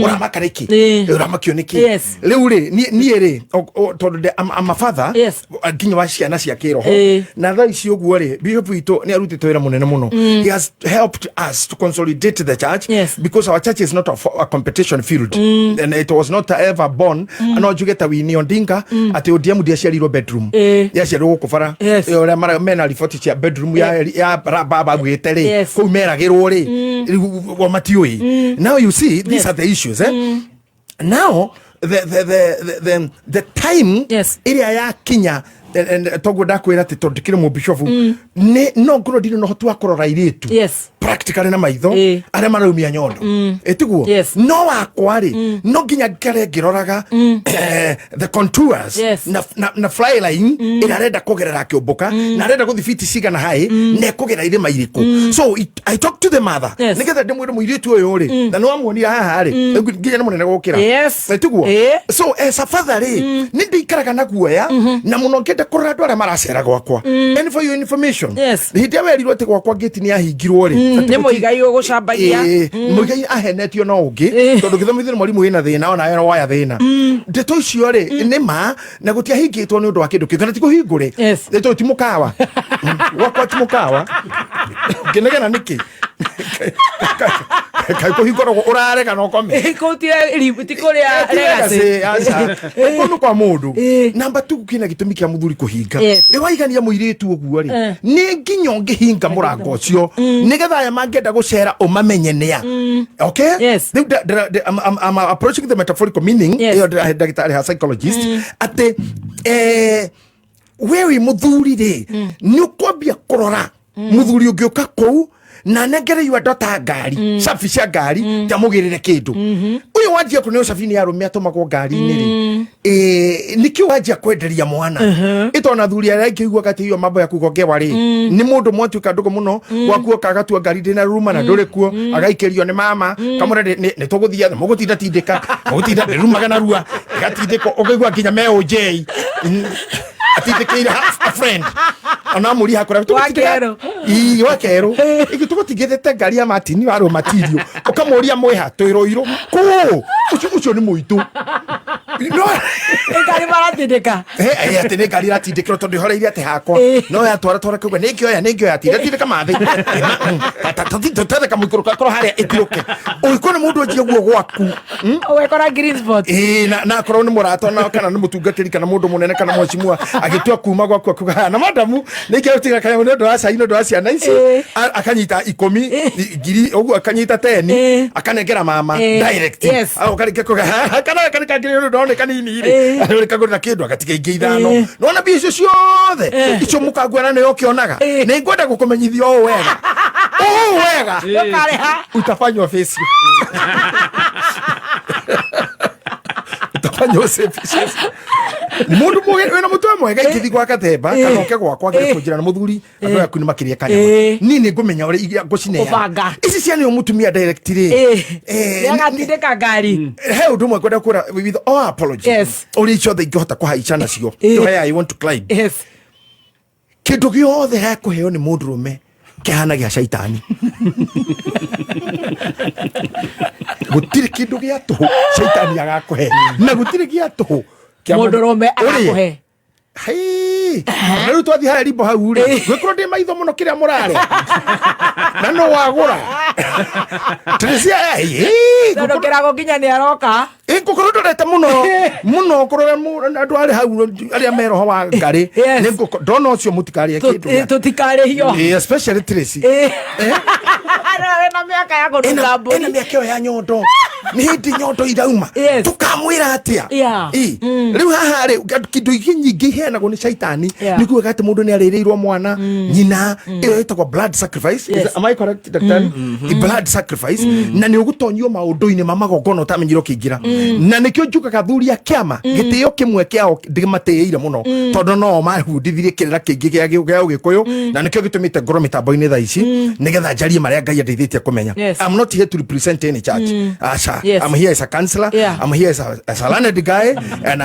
Ũramaka nĩkĩ? Ũramakio nĩkĩ? Rĩu rĩ, niĩ rĩ, tondũ I'm a father nginya wa ciana cia kĩroho, na thaa ici ũguo rĩ, bishop witũ nĩ arutĩte wĩra mũnene mũno. He has helped us to consolidate the church because our church is not a competition field and it was not ever born. No njuge ta Winnie Odinga atĩ ODM ndiaciarirwo bedroom, yaciarirwo gũkũ bara. Ũrĩa mena riboti cia bedroom ya baba augĩte rĩ, kũu meragĩrwo rĩ, rĩu o matiũĩ. Now you see, these are the issues, eh? Now the time ĩrĩa yakinya toguo ndakwĩra atĩ tondũ ndĩkĩrĩ mũbishofu, nĩ no ngorwo ndirĩ na ũhoti wa kũrora airĩtu practically na maitho arĩa maraumia nyondo, ĩtiguo? Yes. No wakwa rĩ, no nginya ngare ngĩroraga the contours na fly line ĩrĩa arenda kũgerera akĩũmbũka, na arenda gũthiĩ fiti cigana haĩ, na ekũgera irĩma irĩkũ. So I talk to the mother nĩgetha ndĩmwĩre mũirĩtu ũyũ rĩ, na nĩwamuonire haha rĩ, nginya nĩ mũnene gũkĩra. Ĩtiguo? So as a father rĩ, nĩ ndĩikaraga na guoya na mũno ngĩenda kũrora andũ arĩa maracera gwakwa. And for your information, hĩndĩ ĩrĩa werirwo atĩ gwakwa ngĩti nĩ yahingirwo rĩ, Nĩ Mũigai ũgũcambagia. Mũigai ahenetio no ũngĩ, tondũ gĩthomithio nĩ mwarimũ wĩna thĩna, ona waya thĩna. Ndeto icio rĩ, nĩ ma na gũtiahingĩtwo nĩ ũndũ wa kĩndũ kĩngĩ, na ti kũhingũre. Nĩ tondũ ti mũkawa. Gwakwa ti mũkawa. Ngĩnegena nĩkĩ? Kaĩ kũhingũragwo ũrarega na ũkome? Kũu ti kũrĩa legacy. Kũu nĩ kwa mũndũ. Namba tu kĩna gĩtũmi kĩa mũthuri kũhinga. Rĩ waigania mũirĩtu ũguo rĩ, nĩ nginya ũngĩhinga mũrango ũcio nĩgetha aya mangĩenda gũcera ũmamenye nĩa. Okay? Rĩu I'm approaching the metaphorical meaning ĩyo ndĩrahe ndagĩtarĩ ha psychologist atĩ we wĩ mũthuri rĩ, nĩ ũkwambia kũrora mũthuri ũngĩũka kũu na nengere yua ndota ngari, cabi cia ngari, ndamũgĩrĩre kĩndũ. Ũyũ wanjia kũneo cabi nĩ arũme atũmagwo ngari-inĩ rĩ, nĩkĩo wanjia kwenderia mwana ĩtona athuri arĩa aingĩ iguaga atĩ iyo mambo ya kugongewa rĩ, nĩ mũndũ mwatuĩka ndũgũ mũno gwaku oka agatua ngari ndĩna ruma na ndũrĩ kuo, agaikĩrio nĩ mama kamũra nĩ tũgũthiĩ mũgũtinda tindĩka mũgũtinda ndĩrumaga narua, ĩgatindĩkwo ũkaigua nginya me ũnjei atindĩkĩire a friend ona amũria hakũra. Wa kerũ. Ii, wa kerũ igi tũgũtingĩthĩte ngari ya Martin warũ matirio, ũkamũria mwĩha twĩrũirũ kũ ũcio ũcio nĩ mũitũ no. Ngari maratindĩka. Atĩ nĩ ngari iratindĩkĩrwo tondũ ĩhoreire atĩ hakwa no yatwara twara kauga nĩ ngĩoya, nĩ ngĩoya, tinda tindĩka mathĩ tũtethe kamũikũrũko gakorwo harĩa ĩtirũke ũgĩkorwo nĩ mũndũ anjia guo gwaku. Ũgekora green spot. Ĩĩ, na akorwo nĩ mũrata na kana nĩ mũtungatĩri kana mũndũ mũnene kana mheshimiwa agĩtua kuma gwaku akuga, "Haya, na madamu nĩ ingĩgũtiga kanyamũ nĩ ũndũ wa cai, nĩ ũndũ wa ciana ici." Akanyita 10 ngiri ũguo, akanyita 10, akanengera mama direct. Ũkarĩkia kuga kana gaka kangĩ nĩ ũndũ nĩ kanini rĩ, rĩ kagũrĩra kĩndũ agatiga ingĩ 5. Nona mbia icio ciothe icio mũkanguana nĩyo ũkĩonaga. Nĩ ngwenda gũkũmenyithia ũũ wega, ũũ wega. Ndũkarĩha. Utafanywa face, utafanywa safe. Mundu wina mutwe mwega ingĩthi gwa Gathemba kana oke gwakwa agere kũnjĩra na mũthuri andũ aya aku nĩ makĩria kanyama, niĩ nĩ ngũmenya ũrĩa iria ngũcineana. Kũbanga. Ici cia nĩo mũtumia direct rĩ. Nĩagatindĩka ngari. He ũndũ ũmwe ngwenda kwĩra with all apology, ũrĩa ciothe ingĩhota kũhaica nacio to where I want to climb, kĩndũ gĩothe gĩkũheo nĩ mũndũrũme kĩhana gĩa caitani. Gũtirĩ kĩndũ gĩa tũhũ caitani agakũhe, na gũtirĩ gĩa tũhũ kĩa mũndũrũme ũrĩe. Agakũhe. Hei, na rĩu twathiĩ harĩa rimbo hau rĩ, gwĩkorwo ndĩ maitho mũno kĩrĩa mũrarĩa na no wagũra Teresia, Tondũ kĩrago nginya nĩ aroka. Ngũkorwo ndorete mũno mũno kũrora andũ arĩa hau arĩa me roho wa ngarĩ. Nĩ ndona ũcio mũtikarĩe kĩndũ Tũtikarĩhio. Especially Tracy. Wĩna mĩaka ya kũruta mbũri. Ena mĩaka ĩyo ya nyondo, nĩ hĩndĩ nyondo irauma. Tũkamwĩra atĩa? Ĩ, rĩu haha rĩ, kĩndũ ingĩ nyingĩ iheanagwo nĩ caitani. Nĩ kuga atĩ mũndũ nĩ arĩrĩirwo mwana nyina, ĩyo ĩtagwo blood sacrifice. Am I correct, daktari? Blood sacrifice, na nĩ ũgũtonyio maũndũ-inĩ ma magongona ũtamenyire ũkĩingĩra, na nĩkĩo njugaga athuri a kĩama gĩtĩo kĩmwe kĩao ndĩmatĩĩire mũno, tondũ no mahundithirie kĩrĩra kĩingĩ gĩa ũgĩkũyũ, na nĩkĩo gĩtũmĩte ngorwo mĩtambo-inĩ thaa ici nĩgetha njarie marĩa Ngai andeithĩtie kũmenya. I'm not here to represent any church, aca. I'm here as a counselor. I'm here as a learned guy and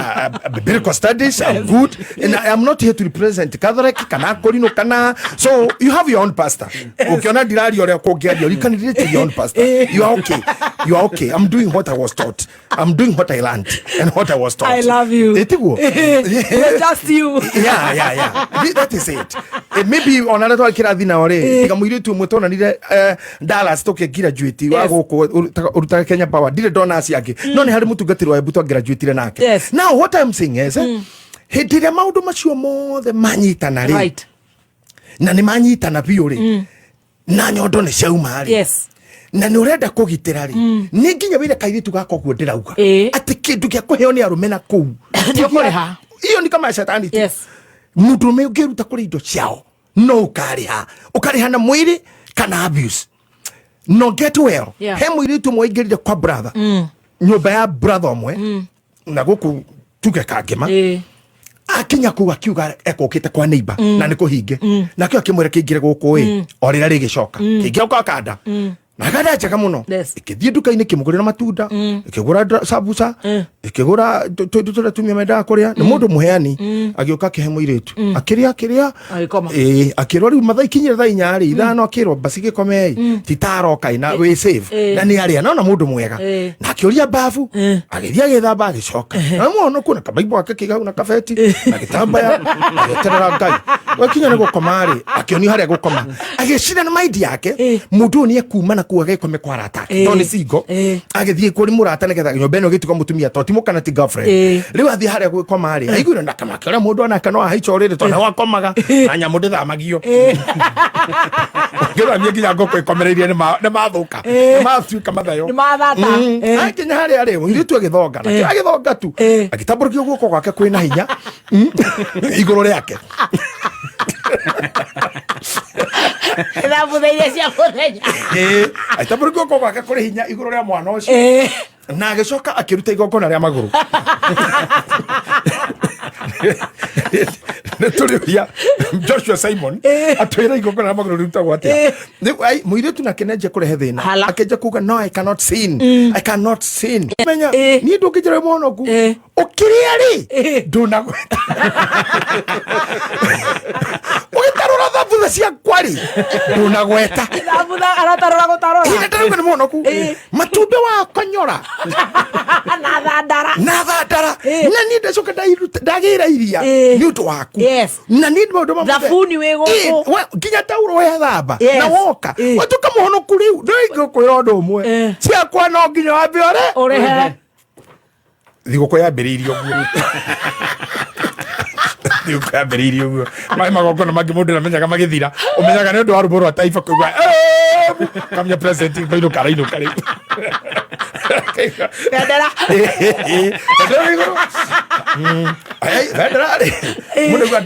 biblical studies, I'm good, and I'm not here to represent Catholic kana Korino kana. So you have your own pastor. Ukiona ndiraria ũrĩa kũngĩaria, rika Can relate to your own pastor. You are okay, you are okay. I'm doing what I was taught, I'm doing what I learned and what I was taught. I love you. Ĩtiguo? You're just you. Yeah. That is it. Maybe ona arĩa twarĩ kĩrathi nao rĩ, tiga mũirĩtu ũmwe twonanire Dallas tũkĩgraduate wa gũkũ ũrutaga Kenya Power, ndirĩ ndona acio angĩ, no nĩ harĩ mũtungatĩri wa Embu twagraduatire nake. Now what I'm saying is, hĩndĩ ĩrĩa maũndũ macio mothe manyitana rĩ, na nĩ manyitana biũ rĩ, na nyondo nĩ ciauma rĩ, na nĩ ũrenda kũgitĩra rĩ, nĩ nginya wĩre kairĩtu gaka ũguo ndĩrauga atĩ kĩndũ gĩa kũheo nĩ arũme na kũu Nĩ ũkũrĩha. Iyo nĩ kama ya shetani tu. Mũndũrũme ũngĩruta kũrĩ indo ciao no ũkarĩha, ũkarĩha na mwĩrĩ kana abuse. No get well. He mũirĩtu ũmwe waingĩrire kwa brother, nyũmba ya brother ũmwe na gũkũ tuge Kangĩma. Akinya kũu akiuga ekũkĩte kwa neighbor na nĩ kũhinge, nakĩo akĩmwĩra kĩingĩre gũkũ ĩ o rĩrĩa rĩgĩcoka kĩingĩra kwa kanda na kanda njega mũno. Ĩkĩthiĩ nduka-inĩ, ĩkĩmũgũrĩra matunda, ĩkĩgũra sambusa, ĩkĩgũra tũindo tũrĩa tumia mendaga kũrĩa. Nĩ mũndũ mũheani. Agĩũka akĩhe mũirĩtu, akĩrĩa akĩrĩa. Agĩkoma. Ĩĩ, akĩrwo rĩu mathaa ikinyire thaa 4 rĩ, 5, akĩrwo basi gĩkomei titaroka na wĩ safe. Na nĩ arĩa nona mũndũ mwega. Na akĩũria babu, agĩthiĩ agĩthamba, agĩcoka na mũhonoku na kabaibũ gake kĩgau na kabeti na gĩtambaya, agĩeterera Ngai. Gwakinya nĩ gũkoma rĩ, akĩonio harĩa gũkoma, agĩcira na maindi yake mũndũ ũyũ nĩ ekuma na kuu agĩkome kwa arata ake, tondũ nĩ single. Agĩthiĩ kũrĩ mũrata nĩgetha nyũmba ĩno ĩgĩtuĩka mũtumia, to ti mũka na ti girlfriend. Rĩu athiĩ harĩa gwĩkoma rĩ, aiguire na kamake ũrĩa mũndũ onake no ahaica ũrĩrĩ, tondũ nĩho akomaga na nyamũ ndĩthamagio, ngĩthamia nginya ngũkũ ĩkomereirie nĩ mathũka, nĩ matuĩka mathayo. Nĩ mathata. Akinya harĩa rĩ, mũirĩtu agĩthonga nakĩo, agĩthonga tu, agĩtambũrũkia guoko gwake kwĩna hinya igũrũ rĩake. Thambutha iria cia mũthenya. Agĩtambũrũkia guoko gwake kũrĩ hinya igũrũ rĩa mwana ũcio na agĩcoka akĩruta igongona rĩa magũrũ. Nĩ tũrĩũria Joshua Simon atwĩra igongona rĩa magũrũ rĩrutagwo atĩa. Mũirĩtu nake nĩanjia kũrehe thĩna. Hala. Akĩnja kuga, "No, I cannot sin, I cannot sin." Menya niĩ ndũngĩnjĩra wĩ mũhonoku ũkĩrĩa rĩ, ndũnagweta ũgĩtarũra thambutha ciakwa rĩ, ndũnagweta. Thambutha aratarũra gũtarũra. Ihinda ndarauga nĩ mũhonoku, matumbĩ wakonyora na thandara. Na thandara. Na niĩ ndacoka ndagĩra iria nĩ ũndũ waku. Na niĩ maũndũ mamwe Thabuni wĩ gũkũ. Nginya tauro wethamba na woka watuĩka mũhonoku. Rĩu ndũingĩkwĩra ũndũ ũmwe, ciakwa no nginya wambe ũre ũrĩhe. Thigũkũ yambĩrĩirie ũguo, thigũkũ yambĩrĩirie ũguo. Maĩ magongona mangĩ mũndũ ndamenyaga magĩthira, ũmenyaga nĩ ũndũ wa rũmũ rwa taifa kũigua kamenya president kũinũka arainũka rĩu. Bendera. Bendera igũrũ. Ai, bendera rĩ, mũndũ aigua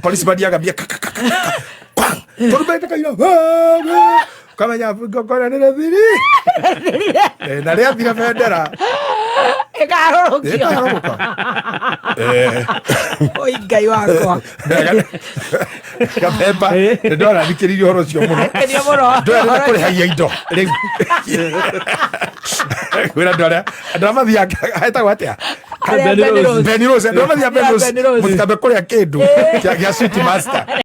police band yagambia ka, ka, ka, ka, ka, kwang, tũrumbeta kaira kamenya ngongona nĩ rĩthiri. Na rĩathira bendera ĩkarũrũkio. Ĩkarũrũka. Oi Ngai wakwa. Kabemba nĩ ndona thikĩrĩria ũhoro ũcio mũno. Kenio mũno. Ndũrenda kũrĩhagia indo rĩu kwĩra andũ arĩa mathiaga hetagwo atĩa? Arĩa Benny Rose. Benny Rose, andũ arĩa mathiaga Benny Rose, Benny Rose. mũtikambe kũrĩa kĩndũ gĩa Sweet Master.